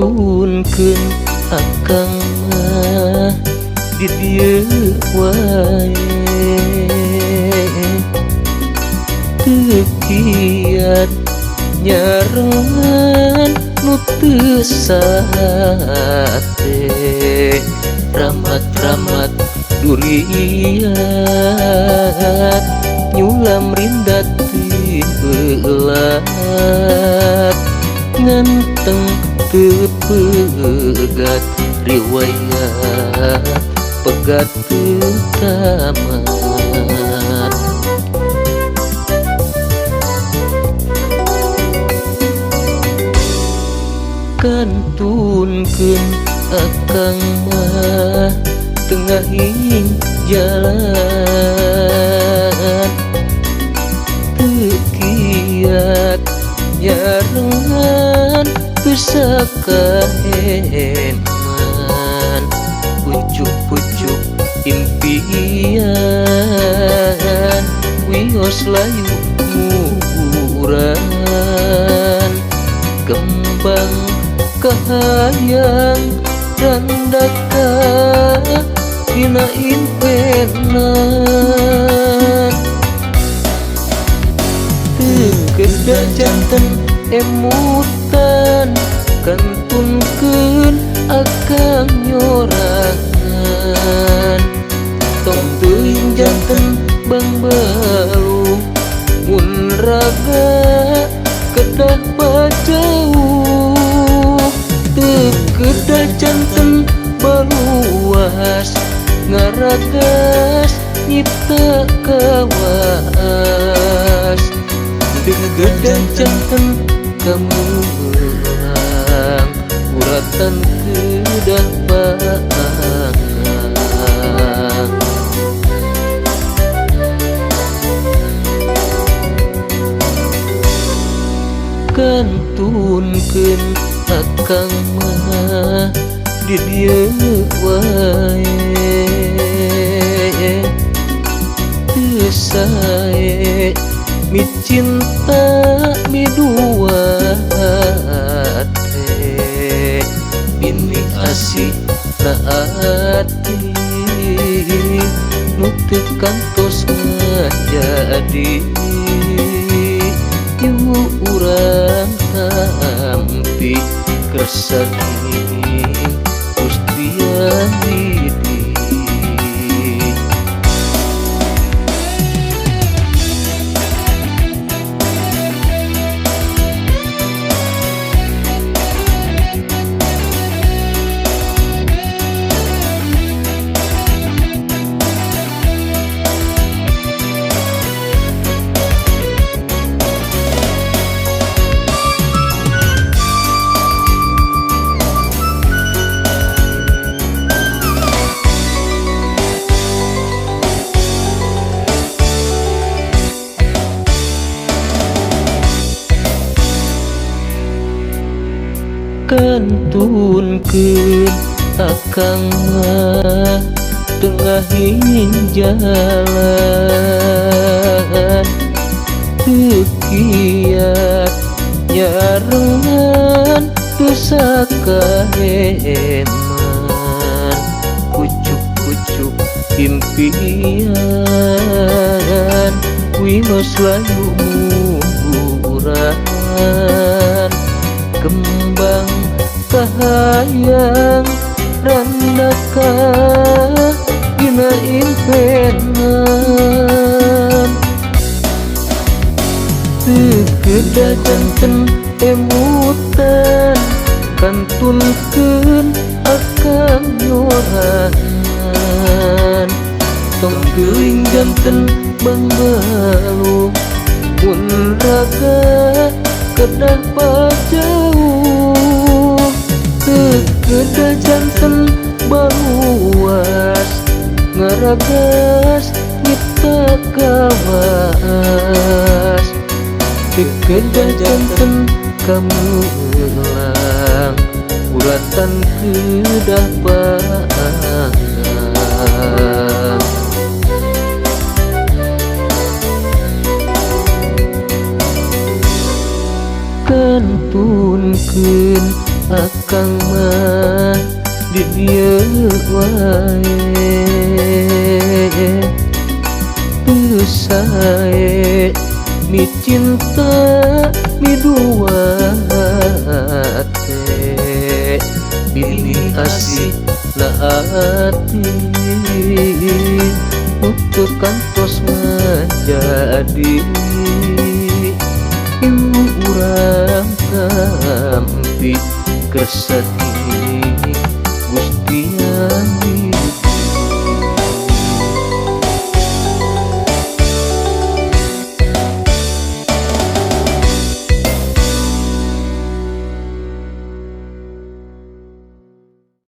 Kantunkeun akang mah di dieu wae. Teu kiat nyarengan nu teu sate, ramat-ramat duriat nyulam rindat ti beulat. Nganteng teu pegat riwayat pegat teu tamat. Kantunkeun akang mah tengahing jalan, teu kiat nyarengan teu sakaeman. Pucuk-pucuk impian wios layu nguguran. Kembang kahayang randaka dina impenan. Teu kedah janten emutan, kantunkeun akang nyorangan. Tong teuing janten bangbalu mun raga kedah bajauh. Teu kedah janten baluas ngaragas nyipta kawas. Teu kedah janten kamelang uratan kedah paangang. Kantunkeun akang mah di dieu wae. Teu sae micinta midua hate, bini asih na ati nu teu kantos ngajadi. Ieu urang tampi kersa Gusti Yang Widi. Kantunkeun akang mah tengahing jalan, teu kiat nyarengan teu sakaeman. Pucuk-pucuk impian wios layu nguguran. Kembang kahayang randaka dina impenan. Teu kedah janten emutan, kantunkeun akang nyorangan. Tong teuing janten bangbalu mun raga kedah bajauh. Teu kedah janten baluas ngaragas nyipta kawas. Teu kedah janten kamelang uratan kedah paangang. Kantunkeun akang Urang mah di dieu wae teu sae micinta midua teh bilih asih na ati nu teu kantos ngajadi ieu urang tampi keur sedih Gusti.